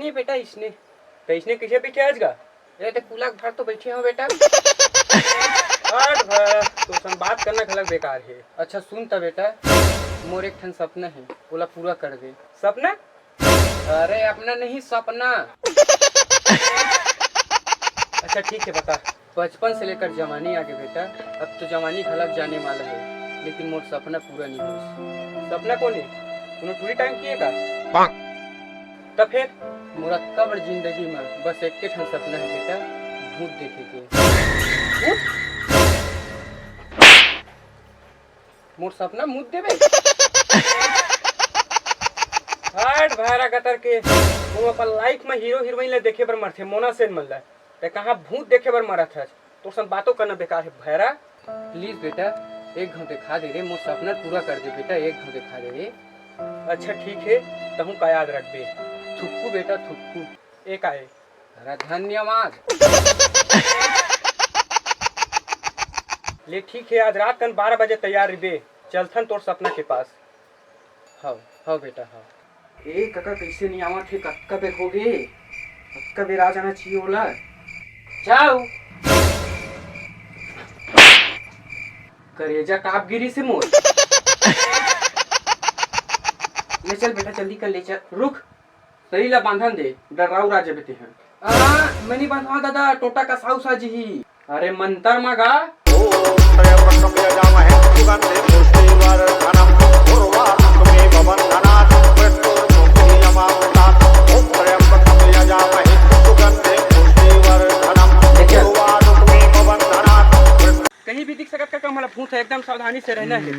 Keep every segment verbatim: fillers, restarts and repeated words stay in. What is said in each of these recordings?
नहीं बेटा, इसने। त इसने कइसे बइठे आज गा? ए, ते कुला के भर तो बइठे हो बेटा। हट भर, तोर संग बात करना घलक बेकार हे। अच्छा सुन त बेटा, मोर एक ठन सपना हे, ओला पूरा कर दे। सपना? अरे अपना नहीं, सपना। अच्छा ठीक हे, बता। बचपन से लेकर जवानी आगे बेटा, अब तो जवानी घलक जाने वाला हे, लेकिन मोर सपना पूरा नहीं होइस। सपना कोन हे? कोनो टूरी टांग किए का? त फेर? मोर अतका बड़ जिंदगी म बस एक्के ठन सपना हे बेटा, भूत देखे के। भूत? मोर सपना मूत देबे। हट भैरा गतर के, तुम अपन लाइफ में हीरो हीरोइन ला देखे बर मरथे, मोना सेन मन ला। ते कहाँ भूत देखे बर मरत हस? तोर संग बातों करना बेकार हे भैरा। प्लीज बेटा, एक घाव दिखा दे रे, मोर सपना पूरा कर दे बेटा, एक घाव दिखा दे रे। अच्छा ठीक हे, तहूँ का याद रखबे। थुक्कू बेटा, थुक्कू। एक आए। अरे धन्यवाद। ले ठीक हे, आज रात कन बारह बजे तैयार रहिबे, चलथन तोर सपना के पास। हव, हव बेटा, हव। ए कका, कइसे नइ आवत हे? कतका बेर होगे, कतका बेर आ जाना चाहिए ओला। जाओ। करेजा काप गिरी से मोर। ले चल बेटा, जल्दी कर ले चल। रुक, सही ला बांधन दे, डर्राऊ राजा बेटे हैं। आ, मैं नहीं बांधवा दादा, टोटा का साऊ साजी ही। अरे मंतर मा गा। कहीं भी दिख सकत का काम वाला भूत है, एकदम सावधानी से रहना है।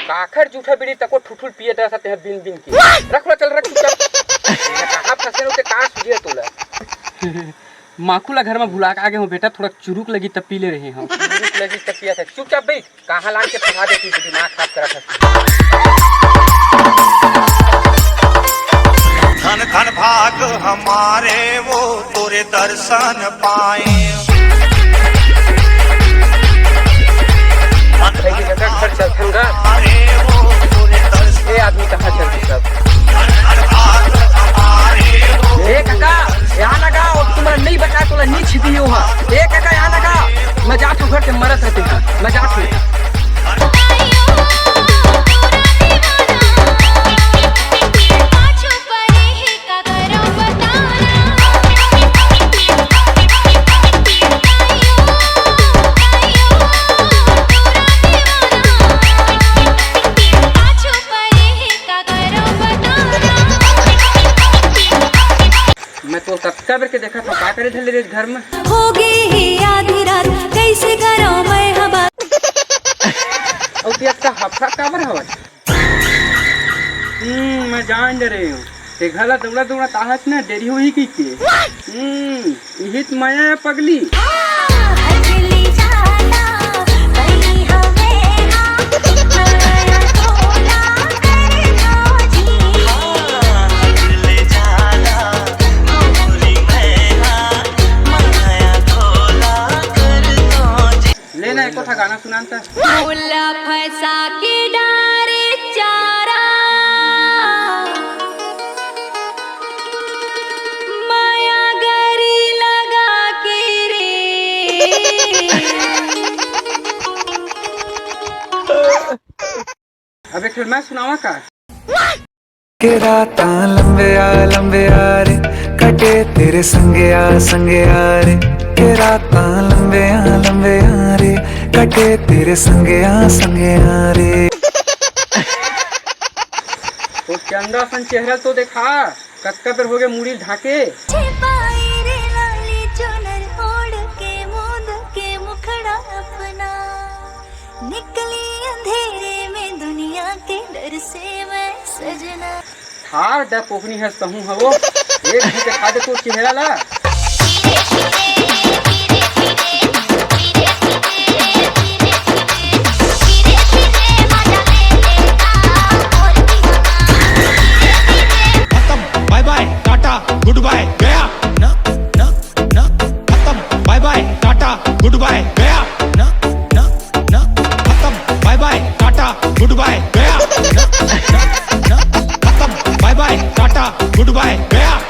काखर जूठा बीड़ी तको ठुठुल पिए डरसा तेहा बिन बिन के। रख लो, चल रख चुपचाप। कहाँ फंसे रहो ते कहाँ सुझे तोला? माखू ला घर में भुला के आगे हो बेटा, थोड़ा चुरुक लगी तब पी ले रहे हो। चुरुक लगी तब पिया था, चुपचाप बैठ। कहाँ लान के फंसा देती, दिमाग खराब करा था। धन धन भाग हमारे वो तोरे दर्शन पाए। भाई की जगह घर चलथन गा। अरे वो तोरे दर्शन ए आदमी कहाँ चल रही सब? ए काका, यहाँ लगा और तुम्हारा नहीं बचा तो नहीं छिपी हो। ए काका, यहाँ लगा, मैं जात हूँ घर के मरत रहते हैं, मैं जात हूँ। मैं तो कब कब के देखा था, का करे धले रे घर में? हो गई ही आधी रात, कैसे करो मैं हवा। और तू इतना हफड़ा काबर हवत? हम्म, मैं जान डरे हूँ। ते घला दौड़ा दौड़ा ताहत ना, देरी होही की के। हम्म, इही त माया है पगली। ले ना, एको ठा गाना सुनान त। अब एक ठन मैं सुनावा का? के रातां लंबिया लंबिया रे, कटे तेरे संगेया संगेया रे। के रातां लंबिया लंबिया रे, कटे तेरे संगेया संगेया रे। तो चंदा सन चेहरा तो देखा, कतका बेर होगे मुड़ी ढाके। छे पाई रे लाली चुनर ओढ़ के मूंद के मुखड़ा अपना, निकली अंधेरे में दुनिया के डर से मैं सजना। ठार द कोकनी हस कहूँ हवो, एक भी देखा दे तो चेहरा ला।